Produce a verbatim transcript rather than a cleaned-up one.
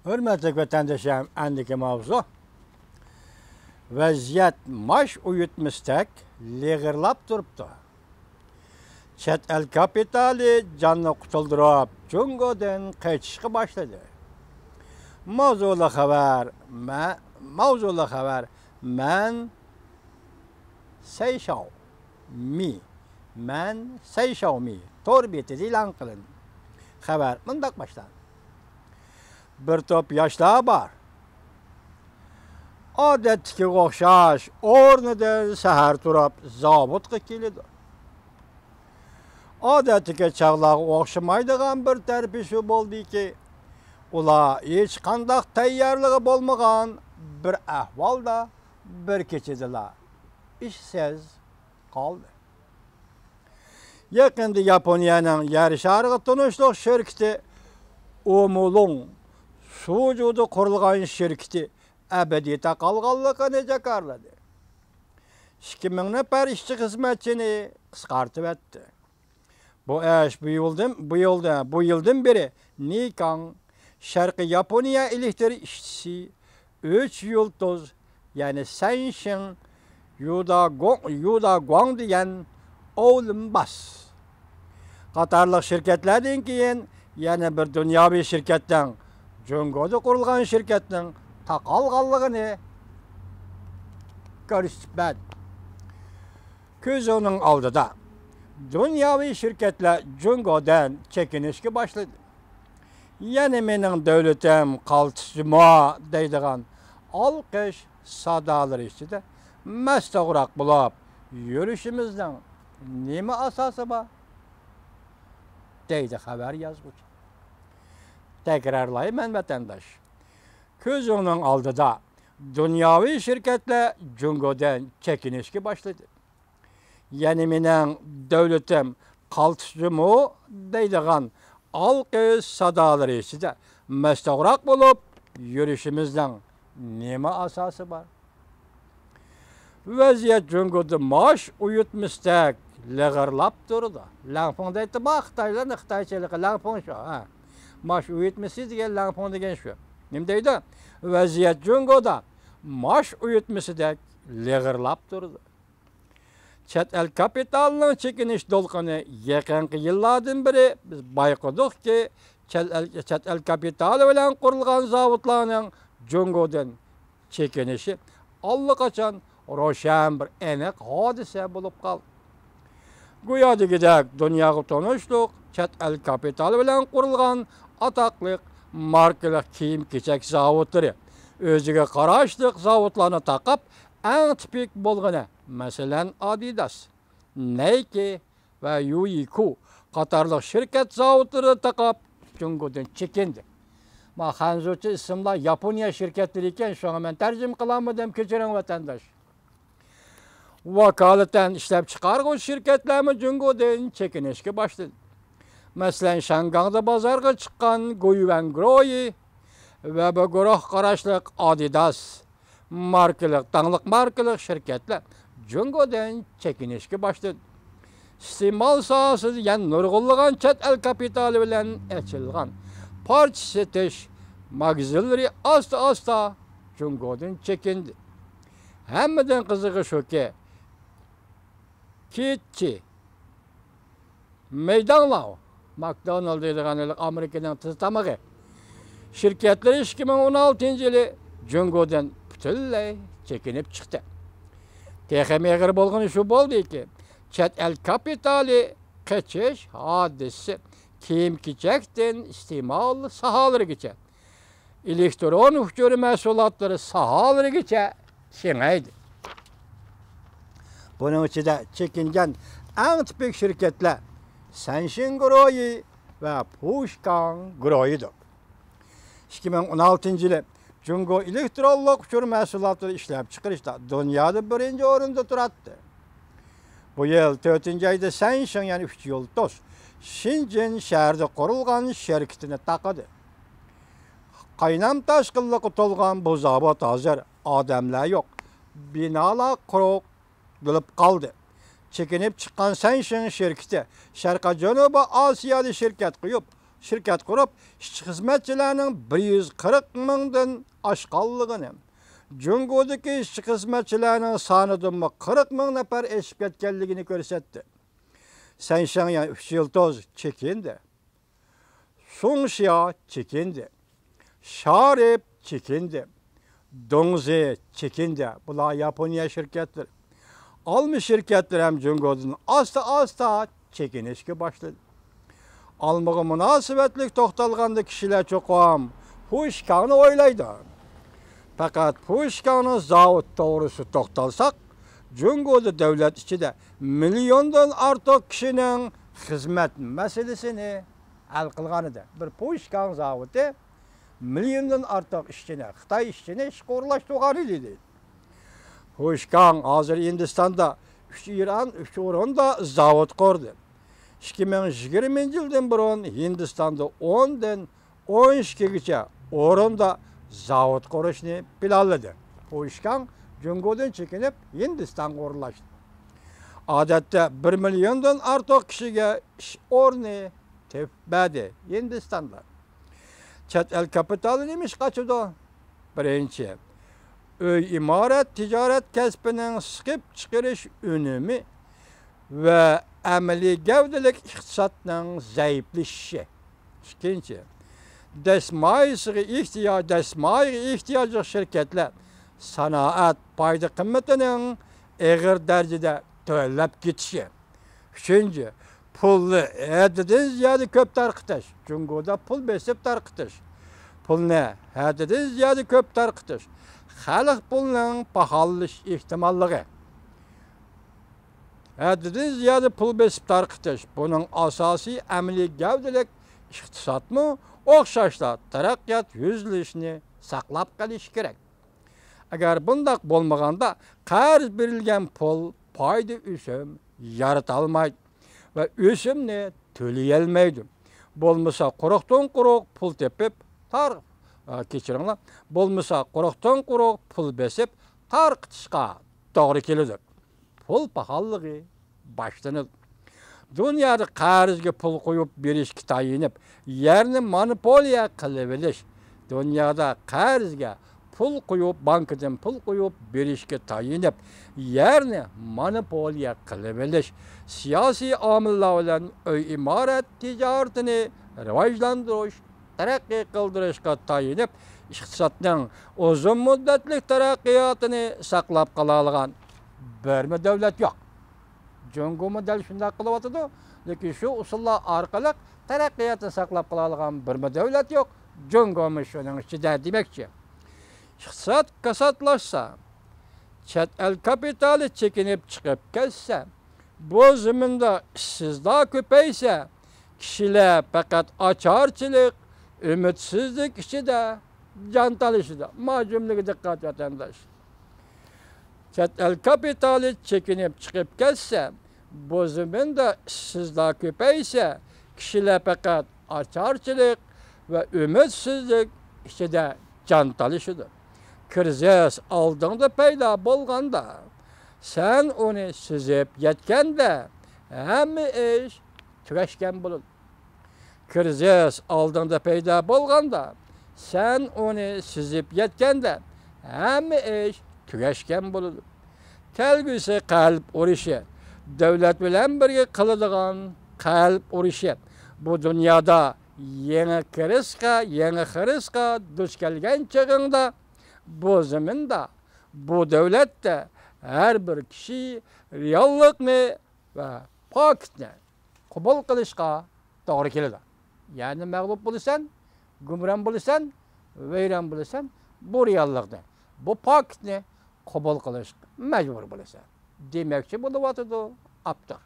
ھۆرمەتلىك ۋەتەندىشىم، ئەندىكى ماۋزۇ، ۋەزىيەت ماش ئۇيۇتمىسىدەك لىغىرلاپ تۇرۇپتۇ. چەت ئەل كاپىتالى جاننى قۇتۇلدۇرۇپ، جۇڭگودىن قېچىشقا باشلىدى. ماۋزۇلۇق خەۋەر، مە-، ماۋزۇلۇق خەۋەر، مەن سەي شاۋ مى، مەن سەي شاۋ مى تور بېتىدە ئېلان قىلىندى. خەۋەر مۇنداق باشلاندى. بىر توپ ياشلار بار. ئادەتتىكىگە ئوخشاش ئورنىدىن سەھەر تۇرۇپ زاۋۇتقا كېلىدۇ. ئادەتتىكى چاغلارغا ئوخشىمايدىغان بىر تەرىپى شۇ بولدىكى، ئۇلار ھېچقانداق تەييارلىقى بولمىغان بىر ئەھۋالدا بىر كېچىدىلا ئىشسىز قالدى. يېقىندا ياپونىيەنىڭ يەر شارىغا تونۇشلۇق شىركىتى ئومولۇڭ سۇجۇدا قۇرۇلغان شىركىتى ئەبەدىي تاقالغانلىقىنى جاكارلىدى. ئىككى مىڭ نەپەر ئىشچى-خىزمەتچىنى قىسقارتىۋەتتى. بۇ ئىش بۇ يىلدىن، بۇ يىلدا، بۇ يىلدىن بېرى نىكاڭ، شەرقىي ياپونىيە ئېلېكتر ئىشچىسى، ئۈچ يۇلتۇز، يەنى سەنشىڭ، يۇدا گوڭ، يۇدا گۇاڭ دېگەن ئوۋلىمباس قاتارلىق شىركەتلەردىن كېيىن يەنە بىر دۇنياۋى شىركەتنىڭ جۇڭگودا قۇرۇلغان شىركەتنىڭ تاقالغانلىقىنى كۆرسىتىپ بەردى. كۆزۈڭنىڭ ئالدىدا دۇنياۋى شىركەتلەر جۇڭگودىن چېكىنىشكە باشلىدى. يەنە مېنىڭ دۆلىتىم قالتىس جۇمۇ دەيدىغان ئالقىش سادالىرى ئىچىدە مەستوغراق بولۇپ يۈرۈشىمىزنىڭ نېمە ئاساسى بار؟ دەيدۇ خەۋەر يازغۇچى. تەكرارلايمەن، ۋەتەنداش. كۆزۈڭنىڭ ئالدىدا دۇنياۋى شىركەتلەر جۇڭگودىن چېكىنىشكە باشلىدى. يەنى مېنىڭ دۆلىتىم قالتىس جۇمۇ دەيدىغان ئالقىش سادالىرى ئىچىدە مەستوغراق بولۇپ يۈرۈشىمىزنىڭ نېمە ئاساسى بار؟ ۋەزىيەت جۇڭگودا ماش ئۇيۇتمىسىدەك لىغىرلاپ تۇرىدۇ. لەڭفېڭ دەيتتى ما خىتايلارنى، خىتايچە ھېلىقى لەڭفېڭ شۇ، ھە. ماش ئۇيۇتمىسى دېگەن لەڭفېڭ دېگەن شۇ. نېمە دەيدۇ؟ ۋەزىيەت جۇڭگودا ماش ئۇيۇتمىسىدەك لىغىرلاپ تۇرىدۇ. چەت ئەل كاپىتالىنىڭ چېكىنىش دولقۇنى يېقىنقى يىللاردىن بېرى بىز بايقىدۇقكى، چەت ئەل، چەت ئەل كاپىتالى بىلەن قۇرۇلغان زاۋۇتلارنىڭ جۇڭگودىن چېكىنىشى ئاللىقاچان روشەن بىر ئېنىق ھادىسە بولۇپ قالدى. گويا دېگۈدەك دۇنياغا تونۇشلۇق چەت ئەل كاپىتالى بىلەن قۇرۇلغان ئاتاقلىق ماركىلىق كىيىم-كېچەك زاۋۇتلىرى ئۆزىگە قاراشلىق زاۋۇتلارنى تاقاپ، ئەڭ تىپىك بولغىنى، مەسىلەن، ئادىداس، نەيكى ۋە يۇيىكۇ قاتارلىق شىركەت زاۋۇتلىرىنى تاقاپ، جۇڭگودىن چېكىندى. ما خەنزۇچە ئىسىملار ياپونىيە شىركەتلىرى ئىكەن، شۇڭا مەن تەرجىمە قىلالمىدىم، كەچۈرۈڭ، ۋەتەنداش. ۋاكالىتەن ئىشلەپچىقارغۇچى شىركەتلەرمۇ جۇڭگودىن چېكىنىشكە باشلىدى. مەسىلەن، شياڭگاڭدا بازارغا چىققان گۇيۋەن گرويى ۋە بۇ گۇرۇھقا قاراشلىق ئادىداس ماركىلىق، داڭلىق ماركىلىق شىركەتلەر جۇڭگودىن چېكىنىشكە باشلىدى. ئىستېمال ساھەسىدە يەنە نۇرغۇنلىغان چەت ئەل كاپىتالى بىلەن ئېچىلغان پارچە سېتىش ماگىزىنلىرى ئاستا-ئاستا جۇڭگودىن چېكىندى. ھەممىدىن قىزىقى شۇكى، كىتچى، مەيداڭلاۋ، ماكدونالد دەيدىغان ھېلىقى ئامېرىكىنىڭ تېز تامىقى شىركەتلىرى ئىككى مىڭ ئون ئالتىنچى يىلى جۇڭگودىن پۈتۈنلەي چېكىنىپ چىقتى. تېخىمۇ ئېغىر بولغىنى شۇ بولدىكى، چەت ئەل كاپىتالى قېچىش ھادىسىسى كىيىم-كېچەكتىن ئىستېمال ساھەلىرىگىچە، ئېلېكترون ئۇچۇر مەھسۇلاتلىرى ساھەلىرىگىچە كېڭەيدى. بۇنىڭ ئىچىدە چېكىنگەن ئەڭ تىپىك شىركەتلەر سەنشىن گۇرۇھى ۋە پۇشكاڭ گۇرۇھىدۇر. ئىككى مىڭ ئون ئالتىنچى يىلى جۇڭگو ئېلېكترونلۇق ئۇچۇر مەھسۇلاتلىرى ئىشلەپچىقىرىشتا دۇنيادا بىرىنچى ئورۇندا تۇراتتى. بۇ يىل تۆتىنچى ئايدا سەنشىڭ، يەنى ئۈچ يۇلتۇز، شېنجېن شەھىرىدە قۇرۇلغان شىركىتىنى تاقىدى. قاينام تاشقىنلىققا تولغان بۇ زاۋۇت ھازىر ئادەملەر يوق، بىنالار قۇرۇق بولۇپ قالدى. چېكىنىپ چىققان سەنشىڭ شىركىتى شەرقىي جەنۇبىي ئاسىيادا شىركەت قۇيۇپ، شىركەت قۇرۇپ، ئىشچى-خىزمەتچىلەرنىڭ بىر يۈز قىرىق مىڭدىن ئاشقانلىقىنى، جۇڭگودىكى ئىشچى-خىزمەتچىلەرنىڭ سانىدىنمۇ قىرىق مىڭ نەپەر ئېشىپ كەتكەنلىكىنى كۆرسەتتى. سەنشياڭيەن ئۈچ يۇلتۇز چېكىندى. سۇڭشيا چېكىندى. شارىپ چېكىندى. دۇڭزى چېكىندى. بۇلار ياپونىيە شىركەتلىرى. ئالما شىركەتلىرى ھەم جۇڭگودىن ئاستا-ئاستا چېكىنىشكە باشلىدى. ئالمىغا مۇناسىۋەتلىك توختالغاندا كىشىلەر چوقۇم پۇشكاڭنى ئويلايدۇ. پەقەت پۇشكاڭنىڭ زاۋۇت توغرىسىدا توختالساق، جۇڭگودا دۆلەت ئىچىدە مىليوندىن ئارتۇق كىشىنىڭ خىزمەت مەسىلىسىنى ھەل قىلغان ئىدى. بىر پۇشكاڭ زاۋۇتى مىليوندىن ئارتۇق ئىشچىنى، خىتاي ئىشچىنى ئىشقا ئورۇنلاشتۇرغان ئىدى. پۇشكاڭ ھازىر ھىندىستاندا ئۈچ ئىران، ئۈچ ئورۇندا زاۋۇت قۇردى. ئىككى مىڭ يىگىرمىنچى يىلدىن بۇرۇن ھىندىستاندا ئوندىن ئون ئىككىگىچە ئورۇندا زاۋۇت قۇرۇشنى پىلانلىدى. پۇشكاڭ جۇڭگودىن چېكىنىپ ھىندىستانغا ئورۇنلاشتى. ئادەتتە بىر مىليوندىن ئارتۇق كىشىگە ئىش ئورنى تېپىپ بەردى ھىندىستاندا. چەت ئەل كاپىتالى نېمە ئىشقا قاچىدۇ؟ بىرىنچى، ئۆي ئىمارەت تىجارەت كەسپىنىڭ سىقىپ چىقىرىش ئۈنۈمى ۋە ئەمەلىي گەۋدىلىك ئىقتىسادنىڭ زەئىپلىشىشى. ئىككىنچى، دەسمايىسىغا ئېھتىياج، دەسمايىغا ئېھتىياجلىق شىركەتلەر سانائەت پايدا قىممىتىنىڭ ئېغىر دەرىجىدە تۆۋەنلەپ كېتىشى. ئۈچىنچى، پۇلنى ھەددىدىن زىيادە كۆپ تارقىتىش. جۇڭگودا پۇل بېسىپ تارقىتىش. پۇلنى ھەددىدىن زىيادە كۆپ تارقىتىش. خەلق پۇلىنىڭ پاخاللىنىش ئېھتىماللىقى. ھەددىدىن زىيادە پۇل بېسىپ تارقىتىش، بۇنىڭ ئاساسىي ئەمەلىي گەۋدىلىك ئىقتىسادمۇ ئوخشاشلا تەرەققىيات يۈزلىنىشىنى ساقلاپ قېلىشى كېرەك. ئەگەر بۇنداق بولمىغاندا، قەرز بېرىلگەن پۇل پايدا ئۆسۈم يارىتالمايدۇ ۋە ئۆسۈمنى تۆلىيەلمەيدۇ. بولمىسا قۇرۇقتىن قۇرۇق پۇل تېپىپ تار-، ئا، كەچۈرۈڭلار. بولمىسا قۇرۇقتىن قۇرۇق پۇل بېسىپ تارقىتىشقا توغرا كېلىدۇ. پۇل پاخاللىقى باشلىنىدۇ. دۇنيادا قەرزگە پۇل قويۇپ بېرىشكە تايىنىپ، يەرنى مونوپولىيە قىلىۋېلىش. دۇنيادا قەرزگە پۇل قويۇپ، بانكىدىن پۇل قويۇپ بېرىشكە تايىنىپ، يەرنى مونوپولىيە قىلىۋېلىش، سىياسىي ئامىللار بىلەن ئۆي ئىمارەت تىجارىتىنى راۋاجلاندۇرۇش، تەرەققىي قىلدۇرۇشقا تايىنىپ، ئىقتىسادنىڭ ئۇزۇن مۇددەتلىك تەرەققىياتىنى ساقلاپ قالالىغان بىرمۇ دۆلەت يوق. جۇڭگومۇ دەل شۇنداق قىلىۋاتىدۇ، لېكىن شۇ ئۇسۇللار ئارقىلىق تەرەققىياتنى ساقلاپ قالالىغان بىرمۇ دۆلەت يوق، جۇڭگومۇ شۇنىڭ ئىچىدە دېمەكچى. ئىقتىساد كاساتلاشسا، چەت ئەل كاپىتالى چېكىنىپ چىقىپ كەتسە، بۇ زېمىندا ئىشسىزلار كۆپەيسە، كىشىلەر پەقەت ئاچارچىلىق، ئۈمىدسىزلىك ئىچىدە جان تالىشىدۇ. ما جۈملىگە دىققەت، ۋەتەنداش. چەت ئەل كاپىتالى چېكىنىپ چىقىپ كەتسە، بۇ زېمىندا ئىشسىزلار كۆپەيسە، كىشىلەر پەقەت ئاچارچىلىق ۋە ئۈمىدسىزلىك ئىچىدە جان تالىشىدۇ. كىرىزىس ئالدىڭدا پەيدا بولغاندا، سەن ئۇنى سېزىپ يەتكەندە، ھەممە ئىش تۈگەشكەن بولىدۇ. كىرىزىس ئالدىڭدا پەيدا بولغاندا، سەن ئۇنى سېزىپ يەتكەندە، ھەممە ئىش تۈگەشكەن بولىدۇ. كەلگۈسى قەلب ئۇرۇشى، دۆلەت بىلەن بىرگە قىلىدىغان قەلب ئۇرۇشى. بۇ دۇنيادا يېڭى كىرىزىسقا، يېڭى خىرىسقا دۇچ كەلگەن چېغىڭدا، بۇ زېمىندا، بۇ دۆلەتتە ھەر بىر كىشى رېئاللىقنى ۋە پاكىتنى قوبۇل قىلىشقا توغرا كېلىدۇ. يەنى مەغلۇپ بولىسەن، گۇمران بولىسەن، ۋەيران بولىسەن، بۇ رېئاللىقنى، بۇ پاكىتنى قوبۇل قىلىشقا مەجبۇر بولىسەن، دېمەكچى بولۇۋاتىدۇ ئاپتور.